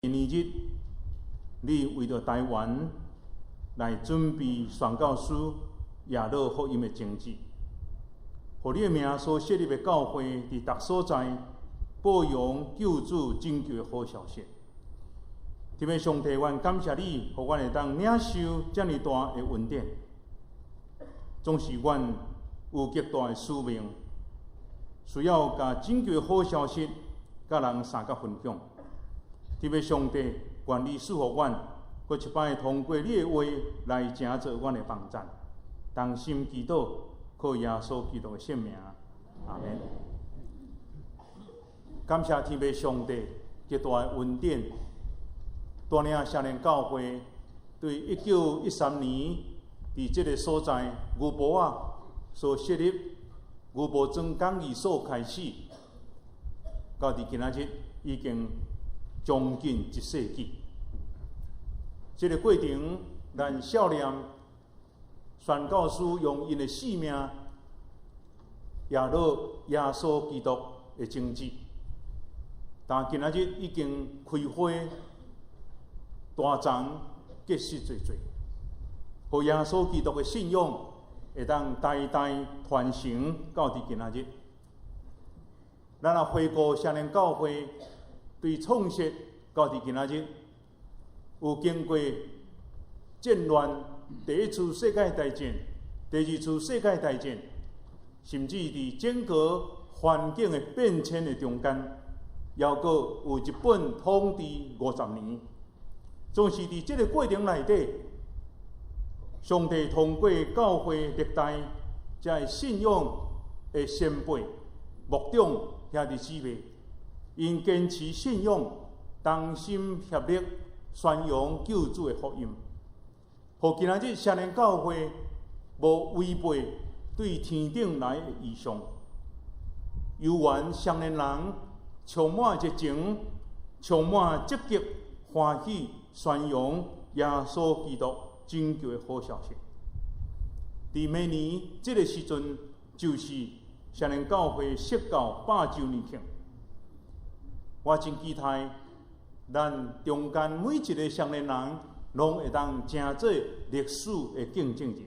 年日，你為著臺灣來準備宣教師耶魯福音的種子，予你的名所設立的教會，佇逐所在報揚救主拯救的好消息。天父上帝，阮感謝你，予阮會當領受遮爾大的恩典。總是阮有極大的使命，需要共拯救的好消息佮人相佮分享。天父上帝，願你賜予阮，閣一擺通過你的話來成做阮的幫贊。同心祈禱，靠耶穌基督的聖名，阿門。感謝天父上帝極大的恩典，帶領少年教會對1913年佇這个所在牛埔仔所設立牛埔莊講義所開始，到佇今仔日已經將近一世紀。這个過程，咱少年宣教師用𪜶的性命，耶魯耶穌基督的種子，但今仔日已經開花、大叢結實濟濟，予耶穌基督的信仰會當代代傳承到佇今仔日。咱若回顧少年教會對創設到佇今仔日，有經過戰亂、第一次世界大戰、第二次世界大戰，甚至佇整個環境的變遷的中間，猶閣有日本統治50年。總是佇這个過程內底，上帝通過教會歷代遮个信仰的先輩、牧長、兄弟姊妹，𪜶堅持信仰，同心協力宣揚救主的福音，予今仔日少年教會無違背對天頂來的異象，猶原少年人充滿熱情，充滿積極歡喜宣揚耶穌基督拯救的好消息。佇明年這个時陣，就是少年教會設教百週年慶。我真期待咱中間每一个少年人，攏會當成做歷史的見證人。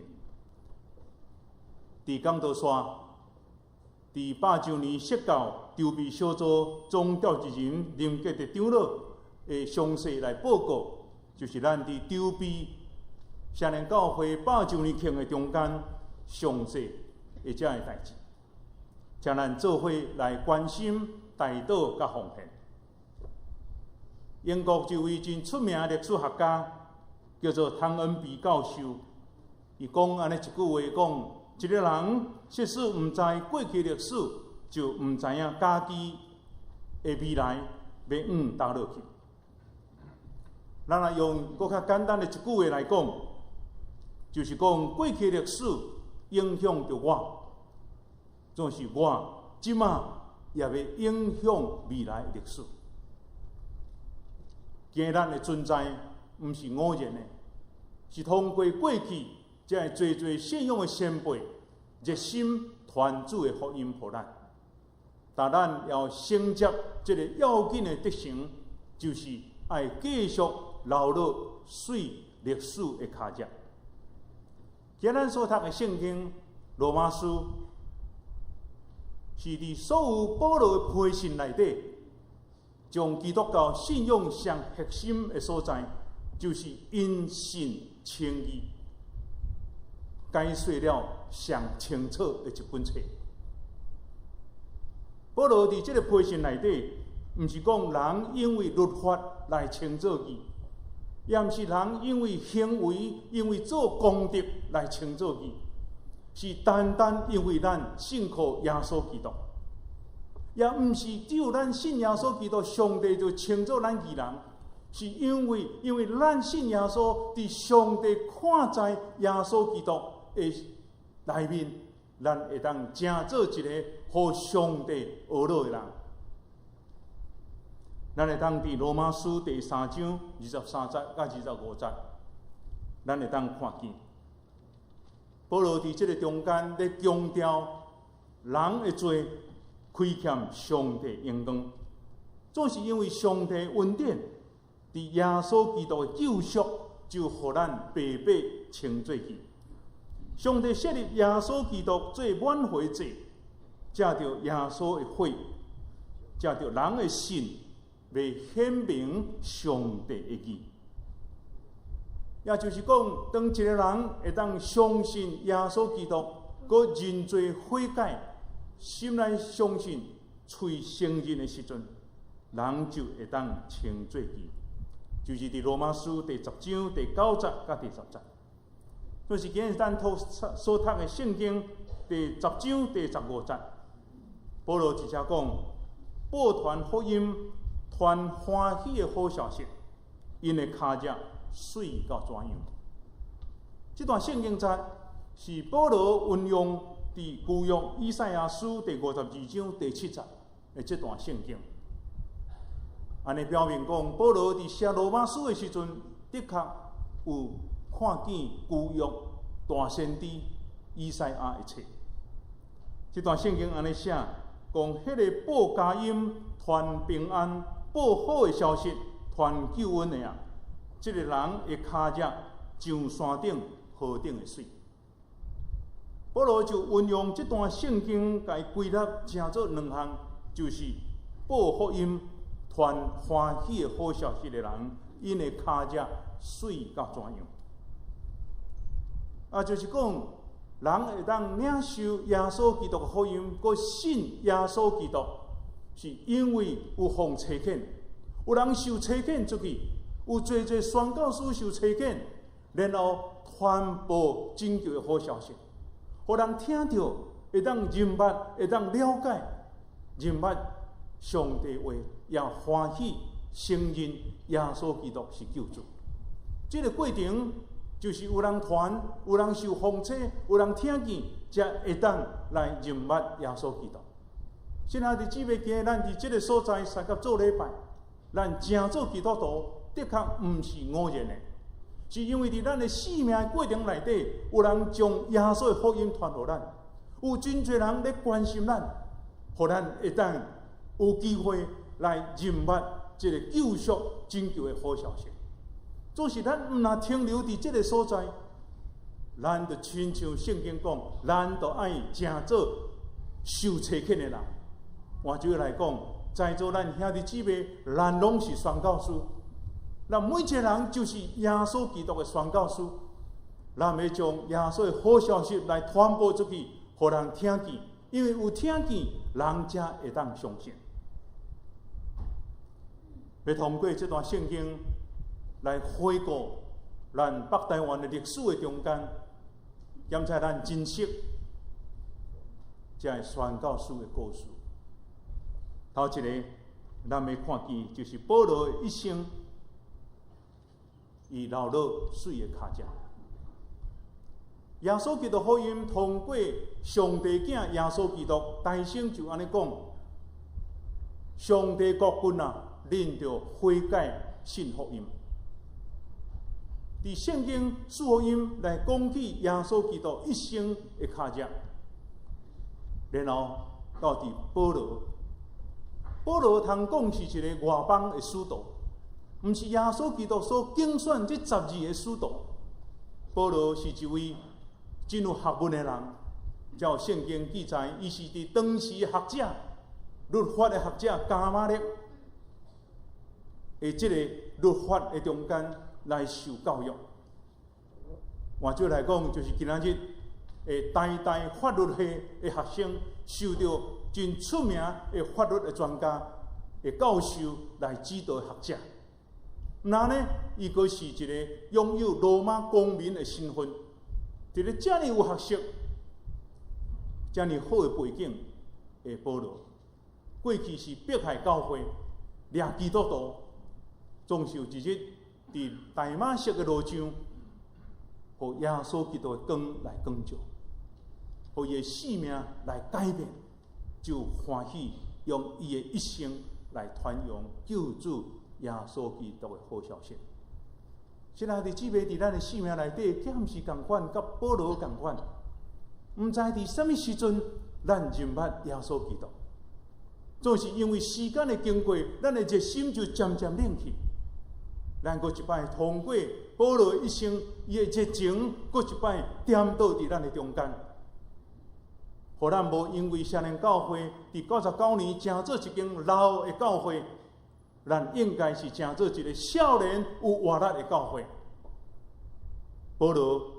佇講道山，佇百週年設教籌備小組總召集人林傑德長老會詳細來報告，就是咱佇籌備少年教會百週年慶的中間詳細的這个代誌，請咱做伙來關心、代禱佮奉獻。英國一位真出名的歷史學家，叫做湯恩比教授，伊講按呢一句話講：一个人即使毋知過去歷史，就毋知影家己的未來欲往佗落去。咱若用閣較簡單的一句話來講，就是講過去歷史影響著我，總是我這馬也欲影響未來歷史。今咱的存在毋是偶然的，是通過過去這个濟濟信仰的先輩熱心傳主的福音予咱，但咱要承接這个要緊的德行，就是愛繼續留落媠歷史的跤跡。今咱所讀的聖經羅馬書，是佇所有保羅的批信內底，將基督教信仰上核心的所在，就是因信稱義，解說了上清楚的一本冊。保羅佇這个批信內底，毋是講人因為律法來稱做義，也毋是人因為行為、因為做功德來稱做義，是單單因為咱信靠耶穌基督。也毋是只有咱信耶穌基督，上帝就稱做咱義人，是因為咱信耶穌，佇上帝看在耶穌基督的內面，咱會當成做一個予上帝呵咾的人。咱會當佇羅馬書第三章23節佮25節，咱會當看見保羅佇這个中間咧強調人的罪虧欠上帝榮光，總是因為上帝恩典，佇耶穌基督的救贖，就予咱白白稱做義。上帝設立耶穌基督做挽回祭，藉著耶穌的血，藉著人的信，來顯明上帝的義。也就是講，當一个人會當相信耶穌基督，閣認罪悔改，心內相信，喙承認的時陣，人就會當稱做義。就是佇羅馬書第10章第9節佮第10節。就是今日咱所讀的聖經第10章第15節，保羅直接講，報傳福音、傳歡喜的好消息，𪜶的跤跡媠到怎樣？這段聖經節是保羅運用佇舊約以賽亞書第52章第7節的這段聖經。按呢表明講，保羅佇寫羅馬書的時陣，的確有看見舊約大先知以賽亞的冊。這段聖經按呢寫，講彼个報佳音、傳平安、報好的消息、傳救恩的啊，這个人的跤跡像山頂何等的媠。保羅就運用這段聖經，共伊歸納成做兩項，就是報福音、傳歡喜的好消息的人，𪜶的跤跡媠到怎樣？啊，就是講，人會當領受耶穌基督的福音，閣信耶穌基督，是因為有奉差遣，有人受差遣出去，有濟濟宣教師受差遣，然後傳播拯救的好消息，予人聽著會當認捌，會當了解，認捌上帝話，也歡喜承認耶穌基督是救主。這个過程就是有人傳，有人受奉差，有人聽見，才會當來認捌耶穌基督。親愛的姊妹，今日咱佇這个所在相佮做禮拜，咱成做基督徒，的確毋是偶然的，是因為佇咱的生命的過程內底，有人將耶穌的福音傳予咱，有真濟人咧關心咱，予咱會當有機會來認捌這个救贖拯救的好消息。總是咱毋若停留佇這个所在，咱就親像聖經講，咱就愛成做受差遣的人。換句話來講，在座咱兄弟姊妹，咱攏是宣教師。咱每一个人就是耶穌基督的宣教師。咱欲將耶穌的好消息來傳播出去，予人聽見。因為有聽見，人才會當相信。欲通過這段聖經來回顧咱北台灣的歷史的中間，檢查咱珍惜這宣教師的故事。頭一个，咱欲看見就是保羅的一生，伊留落媠的跤跡。耶穌基督福音通過上帝囝耶穌基督，大聲就按呢講：上帝國近啊，恁著悔改信福音。佇聖經四福音來講起耶穌基督一生的跤跡，然後到佇保羅，保羅通講是一个外邦的使徒，毋是耶穌基督所揀選這12个使徒。保羅是一位真有學問的人，照聖經記載，伊是佇當時學者、律法的學者迦瑪列的這个律法的中間來受教育。換句來講，就是今仔日的台大法律系的學生，受著真出名的法律的專家的教授來指導學者。那呢，伊閣是一个擁有羅馬公民的身份，佇咧遮爾有學識、遮爾好的背景的保羅，過去是迫害教會、掠基督徒，總是有一日佇大馬色的路上，予耶穌基督的光來光照，予伊的生命來改變，就歡喜用伊的一生來傳揚救主耶穌基督的好消息。親愛的姊妹，佇咱的生命內底，敢毋是仝款，佮保羅仝款？毋知佇啥物時陣，咱認捌耶穌基督，總是因為時間的經過，咱的熱心就漸漸冷去。咱閣一擺通過保羅一生伊的熱情，閣一擺顛倒佇咱的中間，予咱無因為少年教會佇99年成做一間老的教會，咱應該是成做一個少年有活力的教會。保羅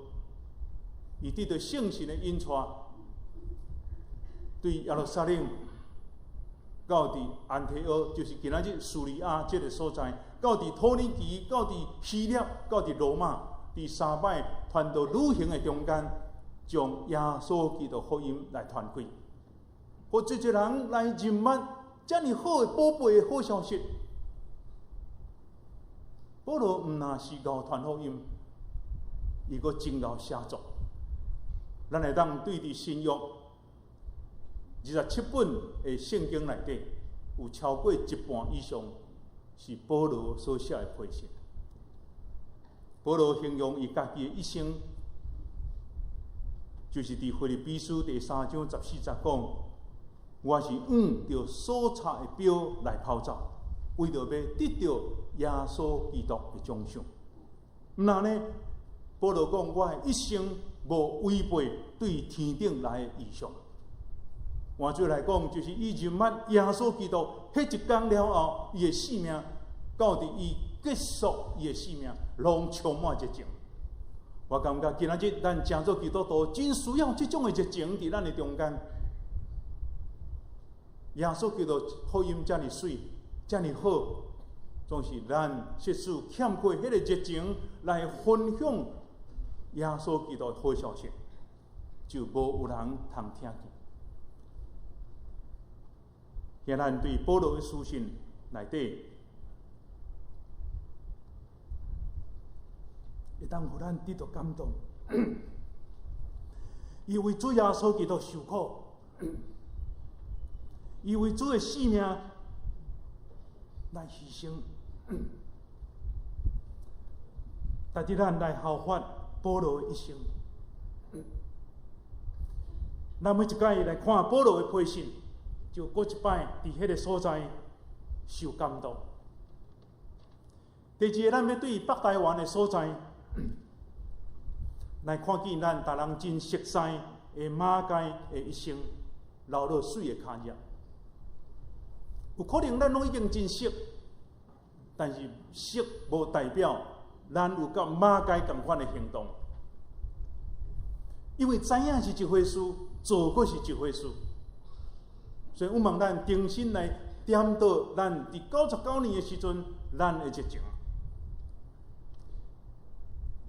伊得到聖神的引帶，對耶路撒冷到佇安提阿，就是今仔日敘利亞這个所在，到佇土耳其，到佇希臘，到佇羅馬，佇三擺傳道旅行的中間，將耶穌基督福音來傳開，予濟濟人來認捌遮爾好的寶貝的好消息。保羅毋但是𠢕傳福音，伊閣真𠢕寫作。咱會當對佇新約27本的聖經內底，有超過一半以上是保羅所寫的批信。保羅形容伊家己的一生，就是佇腓立比書第三章十四節講：我是按著所插的標來跑走，為著欲得著耶穌基督的獎賞。毋但呢，保羅講我的一生無違背對天頂來的異象。換句來講，就是伊認捌耶穌基督彼一工了後，伊的性命到佇伊結束伊的性命，攏充滿熱情。我感覺今仔日咱成做基督徒，真需要這種的熱情佇咱的中間。耶穌基督福音遮爾媠，遮爾好，總是咱實使欠缺彼個熱情來分享耶穌基督的好消息，就無有人通聽見。現咱對保羅的書信內底，會當予咱得著感動。伊為主耶穌基督受苦，伊為主的性命來犧牲。但是咱來效法保羅的一生。咱每一擺來看保羅的批信，就閣一擺佇彼个所在受感動。第二个，咱欲對北台灣的所在來看見咱逐人真熟似的馬偕的一生，留落媠的跤跡。有可能咱攏已經真熟，但是熟無代表咱有佮馬偕仝款的行動。因為知影是一回事，做閣是一回事。所以，我望咱重新來點倒咱佇99年的時陣，咱的熱情。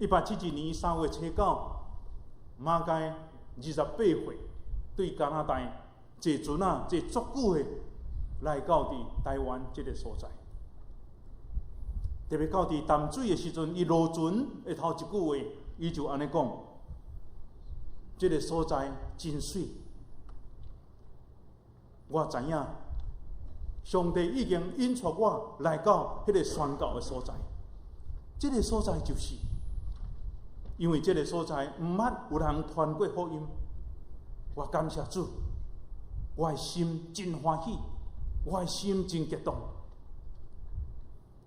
1872年3月初9，馬偕28歲，對加拿大坐船仔坐足久的來到佇台灣這个所在。特別到佇淡水的時陣，伊落船的頭一句話，伊就按呢講：這个所在真媠。我知影，上帝已經引帶我來到彼个宣教的所在。這个所在就是，因為這个所在毋捌有人傳過福音。我感謝主，我的心真歡喜，我的心真激動。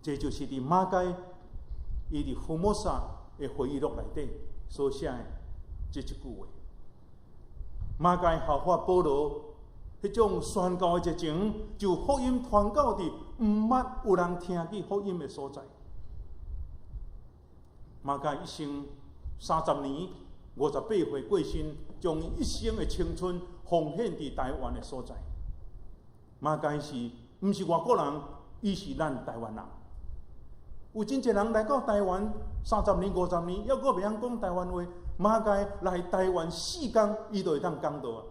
這就是佇馬偕伊佇福摩薩的回憶錄內底所寫的這一句話。馬偕效法保羅彼種宣教的熱情，就福音傳到佇毋捌有人聽見福音的所在。馬偕一生30年，58歲過身，將伊一生的青春奉獻佇台灣的所在。馬偕是毋是外國人？伊是咱台灣人。有真濟人來到台灣三十年、50年，猶閣袂曉講台灣話。馬偕來台灣4工，伊就會當講道啊。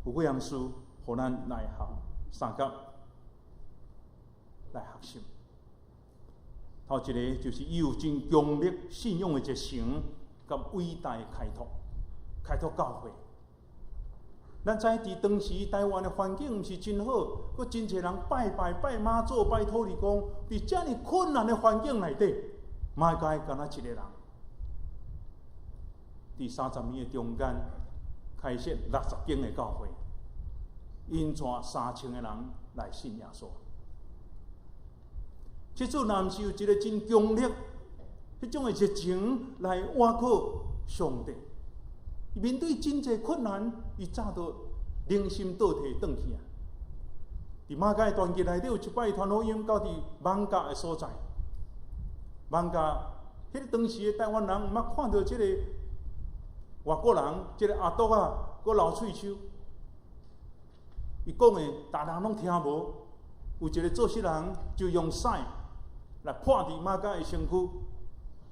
有幾項事，予咱來學相佮來學習。頭一个就是伊有真強烈信仰的熱誠，佮偉大的開拓，開拓教會。咱知佇當時台灣的環境毋是真好，閣真濟人拜拜拜媽祖、拜土地公，佇遮爾困難的環境內底，馬偕敢若一个人，佇三十年的中間開設60間的教會，引帶3000个人來信耶穌。这阵若毋是有一个真強烈彼種的熱情來倚靠上帝，面對真濟困難，伊早都靈心倒退轉去啊！佇馬偕傳記內底有一擺傳福音到佇艋舺的所在，艋舺彼個當時的台灣人毋捌看著這個外國人，這個阿篤仔，閣流喙鬚，伊講的逐人攏聽無。有一個做事人就用屎來潑佇馬偕的身軀，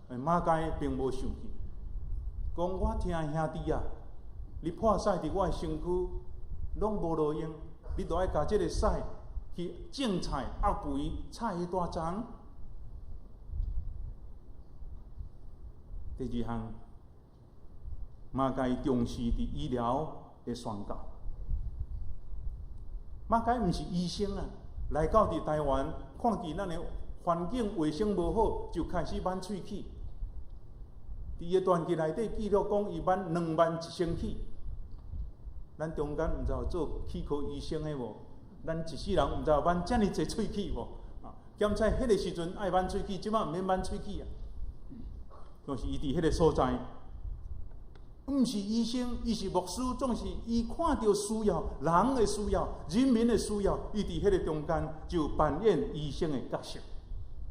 馬偕並無生氣，講我聽兄弟啊，你潑屎佇我的身軀攏無路用，你著愛共這个屎去種菜、掖肥，菜會大叢。第二項，馬偕重視佇醫療的宣教。馬偕毋是醫生啊，來到佇台灣，看見咱的環境衛生無好，就開始挽喙齒。佇伊的傳記內底記錄講，伊挽21,000齒。咱中間毋知有做齒科醫生的無？咱一世人毋知有挽遮爾濟喙齒無？啊，檢查彼个時陣愛挽喙齒，這擺毋免挽喙齒啊。就是伊佇彼个所在，毋是醫生，伊是牧師，總是伊看著需要，人的需要，人民的需要，伊佇彼个中間就扮演醫生的角色，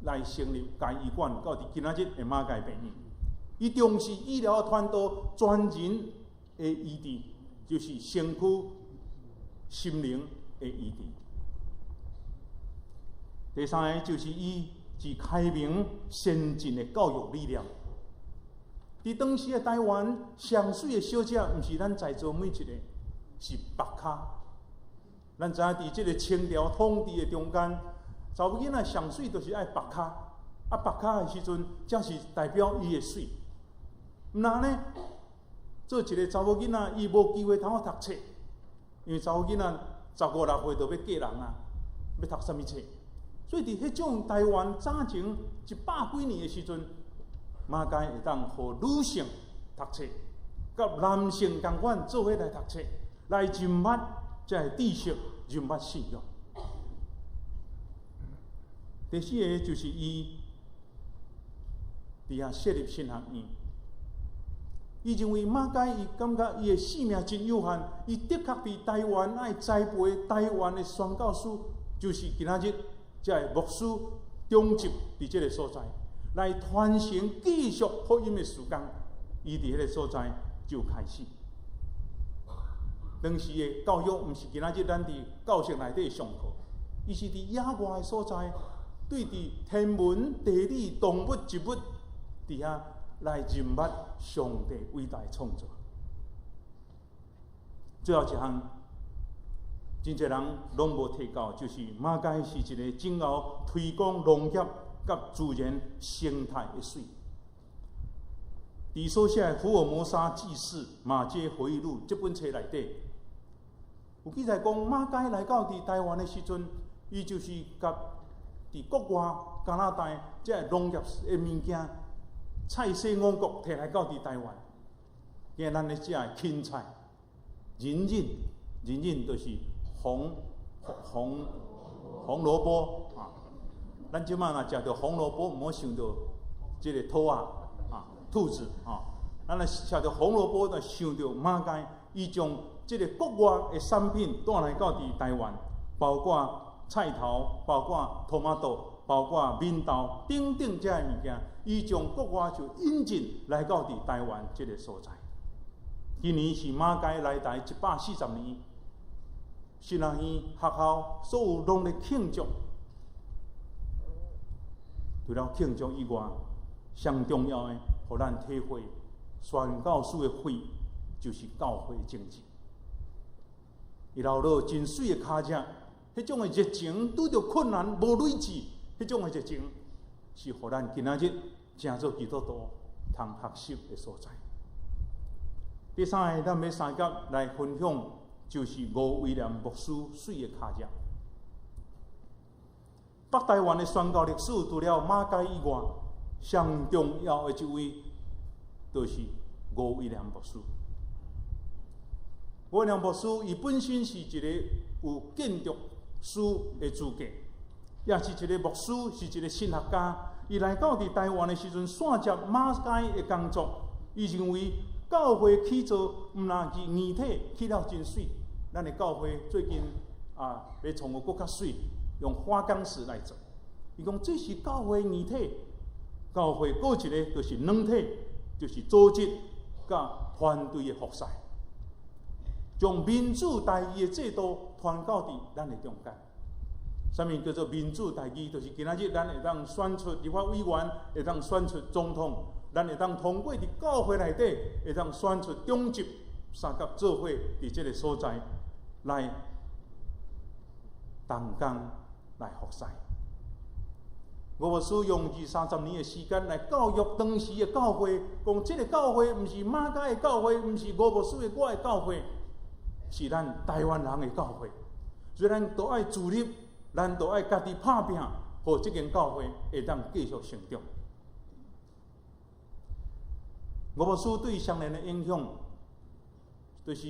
來成立嘉醫館，到佇今仔日的馬偕病院。伊重視醫療傳道專人的醫治，就是身軀、心靈的醫治。第三个就是伊是開明先進的教育理念。佇當時的台灣，上媠的小姐毋是咱在座每一个，是白跤。咱知影佇這个清朝統治的中間，查某囡仔上媠就是愛白跤，啊白跤的時陣，才是代表伊的媠。毋若呢，做一个查某囡仔，伊無機會通好讀冊，因為查某囡仔十五六歲就欲嫁人啊，欲讀啥物冊？所以佇彼種台灣早前一百幾年的時陣，馬偕會當予女性讀冊，佮男性仝款做伙來讀冊，來認捌這个知識，認捌信仰。第四个就是伊佇遐設立神學院。伊認為馬偕伊感覺伊的性命真有限，伊的確佇台灣愛栽培台灣的宣教師，就是今仔日這个牧師中集佇這个所在，來傳承繼續福音的事工，伊佇彼个所在就開始。當時的教育毋是今仔日咱佇教室內底上課，伊是佇野外的所在，對佇天文、地理、動物、植物佇遐來認捌上帝偉大的創造。最後一項，真濟人攏無提到，就是馬偕是一个真𠢕推廣農業佮自然生態的媠。佇所寫的《福爾摩沙紀事馬偕回憶錄》這本冊內底，有記載講，馬偕來到佇台灣的時陣，伊就是佮佇國外加拿大這个農業的物件，菜色五穀提來到佇台灣。今咱咧食的芹菜、仁仁、仁仁就是紅紅紅蘿蔔啊。咱這擺若食著紅蘿蔔，毋好想著這个兔仔啊、兔子啊。咱若食著紅蘿蔔，就想著馬偕，伊將這个國外的產品帶來到佇台灣，包括菜頭，包括トマト，包括麵豆等等這个物件，伊將國外就引進來到佇台灣這个所在。今年是馬偕來台140年，神學院學校所有攏咧慶祝。除了慶祝以外，上重要的，予咱體會宣教師的血就是教會精神。伊留落真媠的跤跡，彼種的熱情，拄著困難無累志，彼種的熱情，是予咱今仔日成做基督徒通學習的所在。第三個，咱欲三甲來分享，就是吳威廉牧師媠的跤跡。北台灣的宣教歷史，除了馬偕以外，上重要的一位，就是吳威廉牧師。吳威廉牧師，伊本身是一个有建築師的資格，也是一个牧師，是一個神學家。伊來到佇台灣的時陣，紲接馬偕的工作。伊認為教會起造毋但是硬體起了真媠，咱的教會最近啊，欲創予閣較媠，用花崗石來做。伊講這是教會硬體，教會閣一个就是軟體，就是組織佮團隊的服侍，將民主代議的制度傳到佇咱的中間。啥物叫做民主代議？就是今仔日咱會當選出立法委員，會當選出總統，咱會當通過佇教會內底，會當選出長執相佮做伙佇這个所在來同工來服侍。吳牧師用二三十年的時間來教育當時的教會，講這个教會毋是馬偕的教會，毋是吳牧師的我的教會，是咱台灣人的教會。所以咱都愛自立，咱都愛家己拍拚，予這間教會會當繼續成長。吳牧師對雙連的影響，就是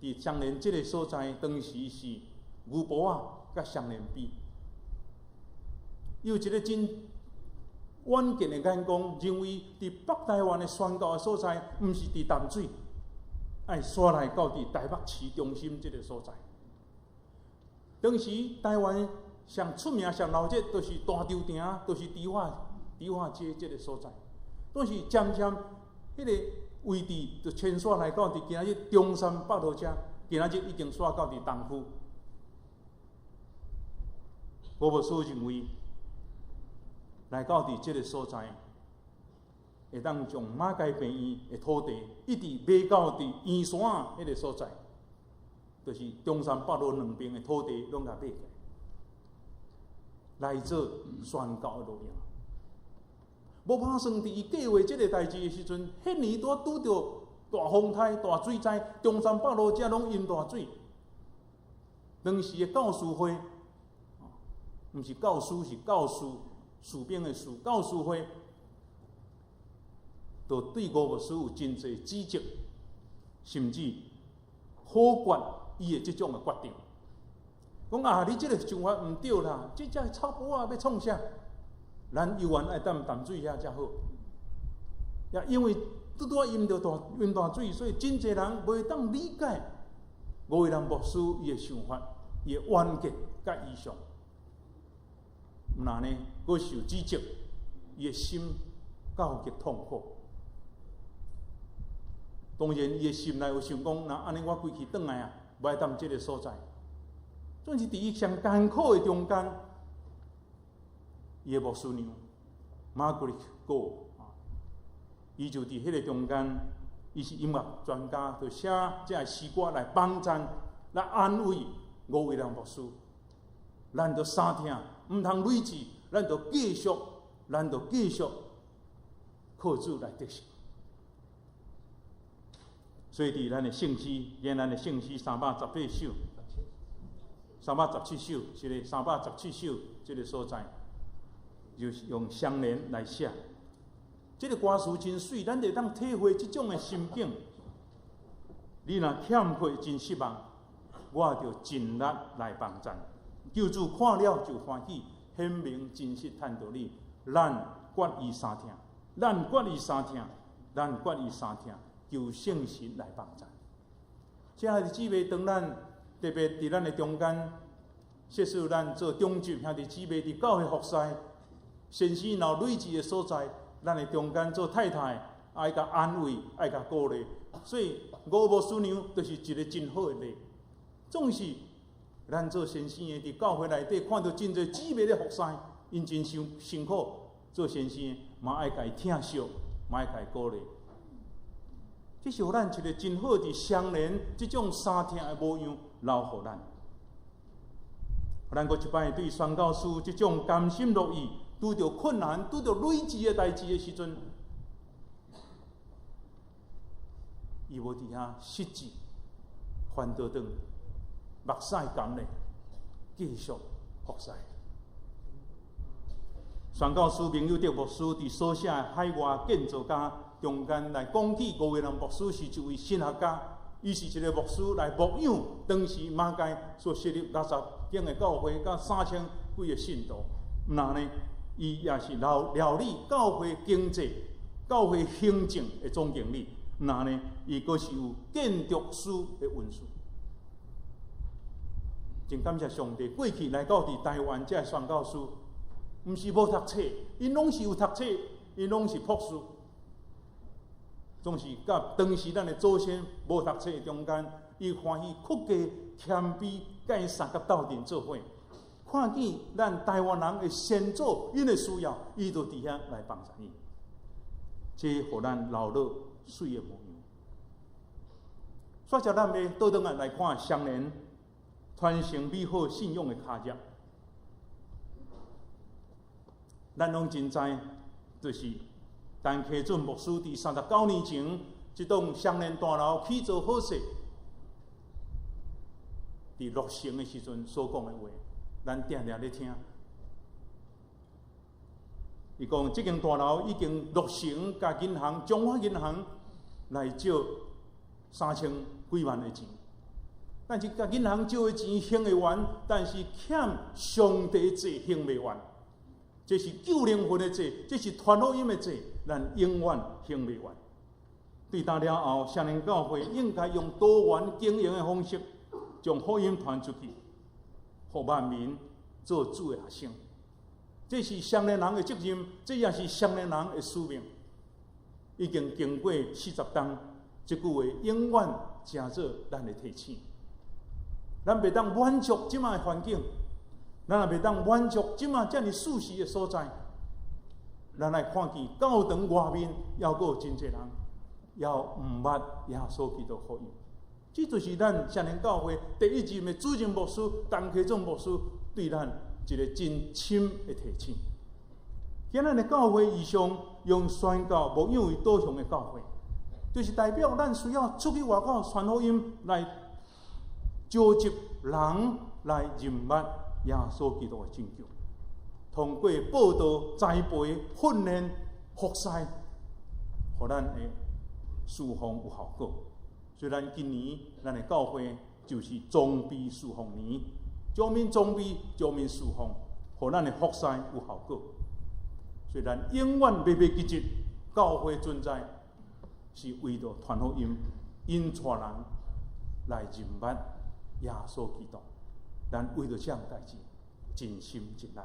佇雙連這个所在，當時是牛埔仔佮雙連埤。有一个真遠見的眼光，認為佇北台灣的宣教的所在，毋是佇淡水，愛徙來到佇台北市中心這个所在。當時台灣上出名、上鬧熱，就是大稻埕，就是迪化街這个所在。但是漸漸，彼个位置就遷徙來到佇今仔日中山北路遮，今仔日已經徙到佇東區。吳牧師認為，來到佇這个所在，會當將馬偕病院的土地一直買到佇圓山彼个所在，就是中山北路兩邊的土地攏共買起來，來做宣教的路用。無拍算佇伊計劃這个代誌的時陣，彼年拄拄著大風颱、大水災，中山北路遮攏淹大水。當時的教師會，毋是教師，是教士，士兵的士，教師會，就對吳牧師有真濟指責，甚至否決伊的這種的決定。講啊，你這个想法毋對啦，這隻草埔仔欲創啥？咱猶原愛踮淡水遐才好。也因為拄拄仔淹著大淹大水，所以真濟人袂當理解吳偉南牧師伊的想法、伊的遠見佮異象。毋但呢，閣受指責，伊的心到極痛苦。當然，伊的心內有想講，若按呢我規氣轉來啊，無愛踮這个所在。總是佇伊上艱苦的中間，伊的牧師娘 Margaret Go 啊，伊就佇彼个中間，伊是音樂專家，就寫這个詩歌來幫贊、來安慰吳偉南牧師。咱著相疼，毋通累志，咱著繼續，咱著繼續靠主來得勝。所以佇咱的聖詩，連咱的聖詩318首、317首，是咧317首這个所在，就是用雙聯來寫。這个歌詞真媠，咱會當體會這種的心境。你若欠缺真失望，我就盡力來幫贊。救主看了就歡喜，顯明真實趁著你。咱決意相疼，咱決意相疼，咱決意相疼，求聖神來幫贊。親愛的姊妹，當咱特別佇咱的中間，設使咱做長執兄弟姊妹佇教會服侍，先生若有累志的所在，咱的中間做太太，愛共安慰，愛共鼓勵。所以吳牧師娘就是一个真好的例。總是咱做先生的佇教會內底看著真濟姊妹咧服侍，𪜶真傷辛苦。做先生的嘛愛共伊疼惜，嘛愛共伊鼓勵。這是予咱一个真好佇雙連這種相疼的模樣留予咱。咱閣一擺對宣教師這種甘心樂意，拄著困難、拄著累志的代誌的時陣，伊無佇遐失志，反倒轉目屎乾咧，繼續服侍。宣教師明友德牧師佇所寫的《海外建造家》中間來講起吳偉南牧師是一位神學家，伊是一个牧師來牧養當時馬偕所設立60間的教會，佮3000幾个信徒，毋但呢，伊也是料理教會經濟、教會行政的總經理。毋但呢，伊閣是有建築師的文書。真感謝上帝，過去來到佇台灣這个宣教師，毋是無讀冊，𪜶攏是有讀冊，𪜶攏是博士。總是佮當時咱的祖先無讀冊的中間，伊歡喜屈家謙卑，佮𪜶相佮鬥陣做伙，看見咱台灣人的先祖𪜶的需要，伊就佇遐來幫助𪜶，這予咱留落媠的模樣。煞接咱欲倒轉來來看雙連傳承美好信仰的跤跡，咱攏真知，就是陳溪准牧師佇39年前，這棟雙連大樓起做好勢，佇落成的時陣所講的話，咱定定咧聽。伊講，這間大樓已經落成，共銀行中華銀行來借3000幾萬的錢，但是共銀行借的錢還會完，但是欠上帝債還袂完。這是救靈魂的債，這是傳福音的債，咱永遠還袂完。對今了後，雙連教會應該用多元經營的方式，將福音傳出去，予萬民做主的學生。這是雙連人的責任，這也是雙連人的使命。已經經過40冬，這句話永遠成做咱的提醒。咱袂當滿足這馬的環境。咱也袂當滿足這馬遮爾舒適的所在，咱來看見教堂外面猶閣有真濟人，猶毋捌耶穌基督福音。這就是咱雙連教會第一任的主任牧師陳溪准牧師對咱一个真深的提醒。今咱的教會異象用宣教牧養為導向的教會，就是代表咱需要出去外口傳福音，來召集人來認捌耶穌基督的拯救，通過報道、栽培、訓練、服侍，予咱的事奉有效果。雖然今年咱的教會就是裝備事奉年，將面裝備，將面事奉，予咱的服侍有效果。雖然永遠袂記得教會存在，是為著傳福音，引帶人來認捌耶穌基督。咱為著這項代誌，盡心盡力。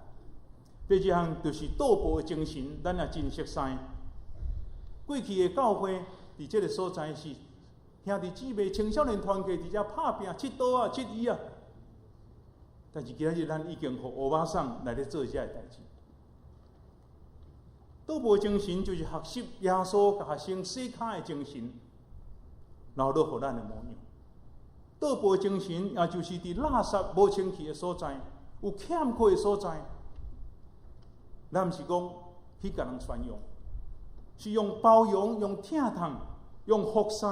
第二項就是倒步的精神，咱也真熟悉。過去的教會佇這个所在是兄弟姊妹青少年團契佇遮拍拚、𨑨迌仔、𨑨椅仔。但是今仔日咱已經予歐巴桑來咧做這个代誌。倒步精神就是學習耶穌共學生洗跤的精神，留落予咱的模樣。倒步精神，也就是佇垃圾無清氣的所在，有欠缺的所在，咱毋是講去共人宣揚，是用包容、用疼痛、用服侍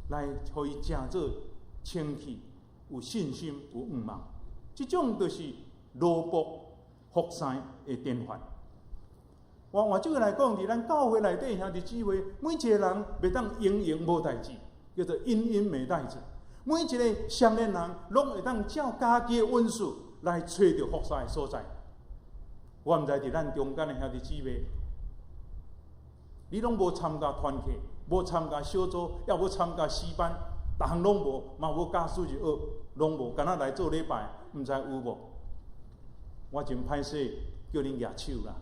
來予伊成做清氣、有信心、有盼望。這種就是奴僕服侍的典範。換換這個來講，佇咱教會內底兄弟姊妹，每一個人袂當閒閒無代誌，叫做閒閒無代誌。每一个少年人，攏會當照家己的恩賜來揣著服侍的所在。我毋知佇咱中間的兄弟姊妹，你攏無參加團契，無參加小組，也無參加詩班，逐項攏無，嘛無教主日學，攏無，干焦來做禮拜，毋知有無？我真歹勢叫恁舉手啦。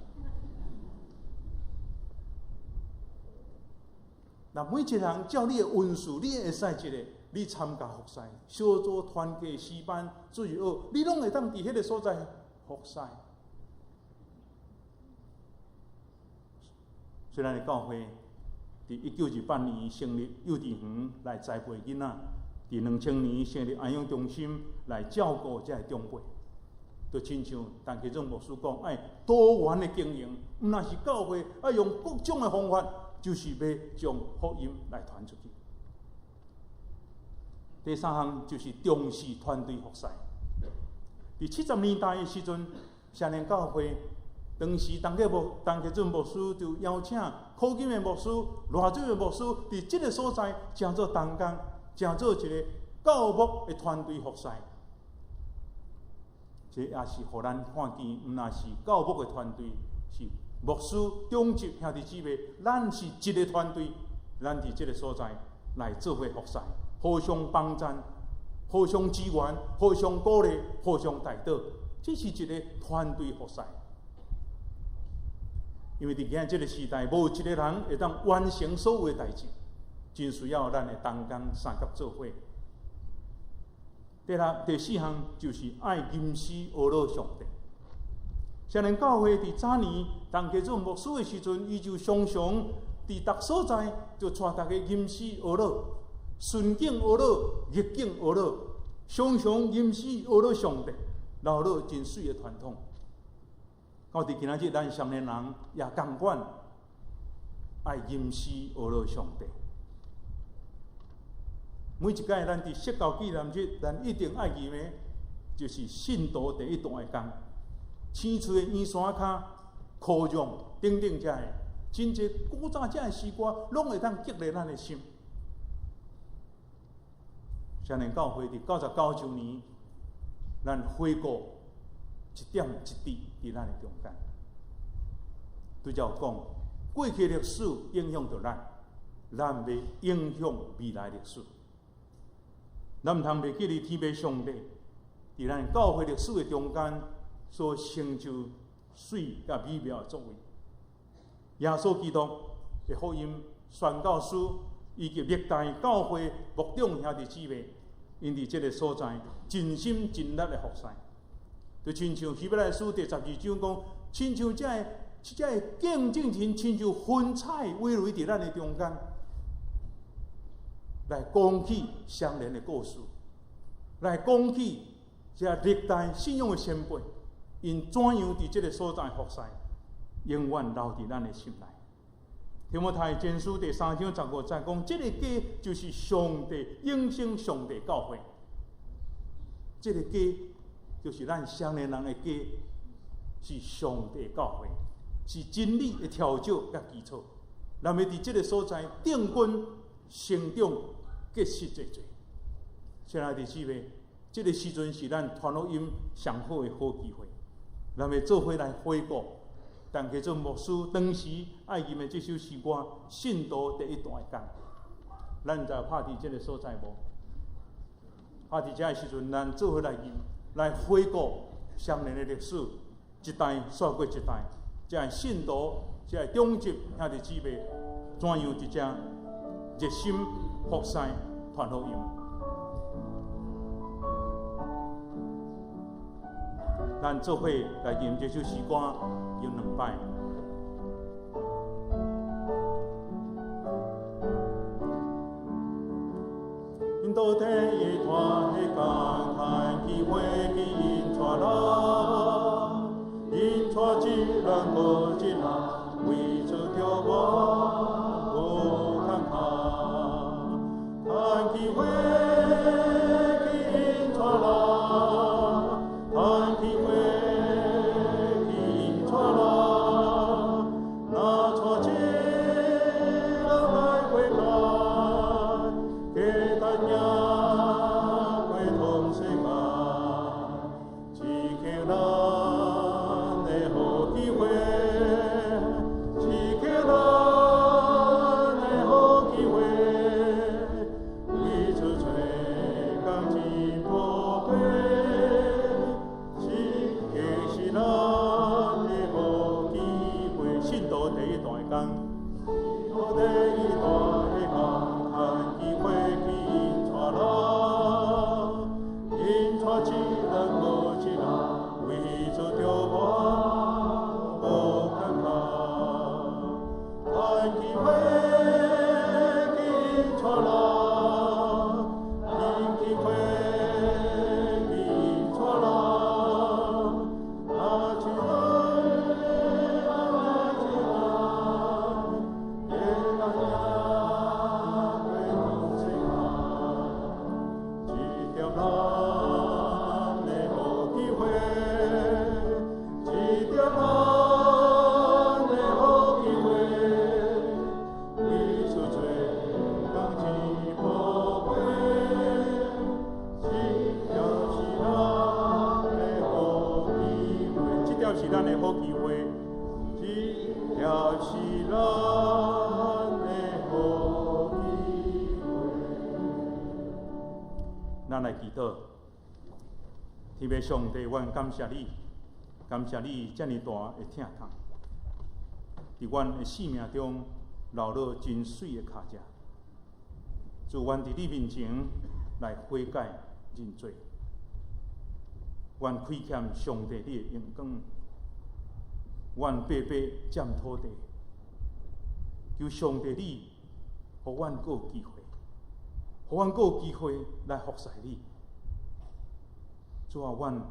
那每一人照你的恩賜，你會使一个。你參加服侍、小組團契、詩班、主日學，你攏會當佇彼个所在服侍。雖然教會佇1928年成立幼稚園來栽培囡仔，佇2000年成立安養中心來照顧這个長輩，就親像陳其忠牧師講，愛多元的經營，毋但是教會，愛用各種的方法，就是欲將福音來傳出去。第三項就是重視團隊服侍。佇70年代的時陣，雙連教會當時陳克准牧師就邀請柯金的牧師、賴主的牧師，佇這个所在成做同工，成做一个教牧的團隊服侍。這也是予咱看見，毋但是教牧的團隊，是牧師、長執兄弟姊妹，咱是一个團隊，咱佇這个所在來做伙服侍，互相幫贊、互相支援、互相鼓勵、互相代禱，這是一个團隊服侍。因為佇今仔這个時代，無一个人會當完成所有的代誌，真需要咱的同工相佮做伙。第六、第四項就是愛吟詩呵咾上帝。聖靈教會佇早年陳基準牧師的時陣，伊就常常佇逐所在就帶大家吟詩呵咾，順境呵咾，逆境呵咾，常常吟詩呵咾上帝，留落真媠的傳統。到佇今仔日，咱少年人也仝款愛吟詩呵咾上帝。每一擺咱佇釋教紀念日，咱一定愛吟的，就是信徒第一段的工。青翠的圓山跤、苦讓等等遮个，真濟古早遮个詩歌，攏會當激勵咱的心。聖靈教會佇99周年，咱回顧一點一滴佇咱的中間。拄才有講，過去歷史影響著咱，咱欲影響未來歷史。咱毋通袂記得天父上帝佇咱教會歷史的中間所成就媠佮美妙的作為。耶穌基督的福音宣教師以及歷代教會牧長兄弟姊妹，𪜶佇這个所在盡心盡力的服侍，就親像希伯來書第12章講，親像這个見證人，親像雲彩葦圍佇咱的中間，來講起相連的故事，來講起這歷代信仰的先輩，𪜶怎樣佇這个所在服侍，永遠留佇咱的心內。提摩太前書第3章15節講，這个家就是上帝永生上帝教會，這个家就是咱少年人的家，是上帝教會，是真理的跳石佮基礎。咱欲佇這个所在定根成長，結實濟濟。親愛的姊妹，這个時陣是咱傳福音上好的好機會，咱欲做伙來回顧。陳基準牧師當時愛吟的這首詩歌《信徒第一段的工》，咱毋知有拍佇這个所在無？拍佇這个時陣，咱做伙來吟，來回顧雙年的歷史，一代煞過一代，這个信徒，這个長執兄弟姊妹，怎樣佇遮熱心服侍傳福音？咱做伙來吟這首詩歌，吟兩擺。信徒第一段的工，趁機會去引帶人，引帶一人閣一人，為主著我無坎坷，趁機會去引帶人，趁機會去引帶人，若帶一人來悔改，加單贏過通世界，這刻咱的好機會，這刻咱的好機會，為主做工真寶貴，這刻是咱的好機會，信徒第一段的工，信徒第一段的工，趁機會去引帶人，引帶一人閣一人，為主著我無坎坷，趁機會去引帶人，趁機會去引帶人，若一人來一人，加單贏這條是咱的好機會。咱來祈禱，天父上帝，阮感謝你，感謝你遮爾大的疼痛，佇阮的生命中留落真媠的跤跡。主，阮佇你面前來悔改認罪，阮虧欠上帝你的榮光，阮白白佔土地，求上帝你予阮閣有機會，予阮閣有機會來服侍你。主啊，阮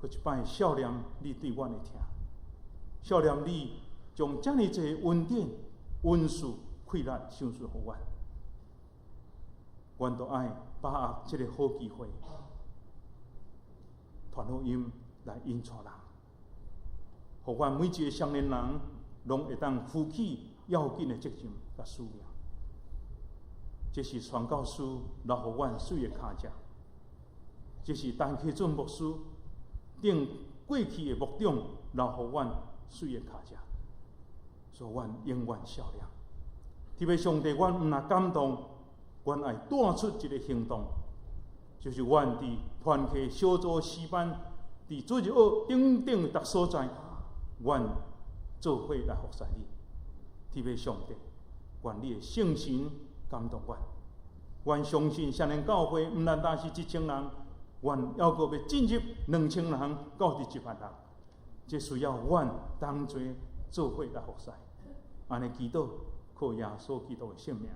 閣一擺數念你對阮的疼，數念你將遮爾濟恩典、恩賜、氣力賞賜予阮，阮都愛把握這个好機會，傳福音來引帶人，予阮每一个少年人攏會當負起要緊的責任佮使命。這是傳教士留予阮媠的跤跡，這是陳啟俊牧師等過去的牧長留予阮媠的跤跡，所以阮永遠數念。特別上帝，阮毋若感動，阮愛帶出一个行動，就是阮佇團契小組詩班，佇主日學等等逐所在，阮做伙來服侍你。特別上帝，願你的聖神感動阮。阮相信少年教會毋單單是1000人，阮猶閣欲進入2000人到佇1萬人，這需要阮同齊做伙來服侍。按呢祈禱，靠耶穌基督的聖名。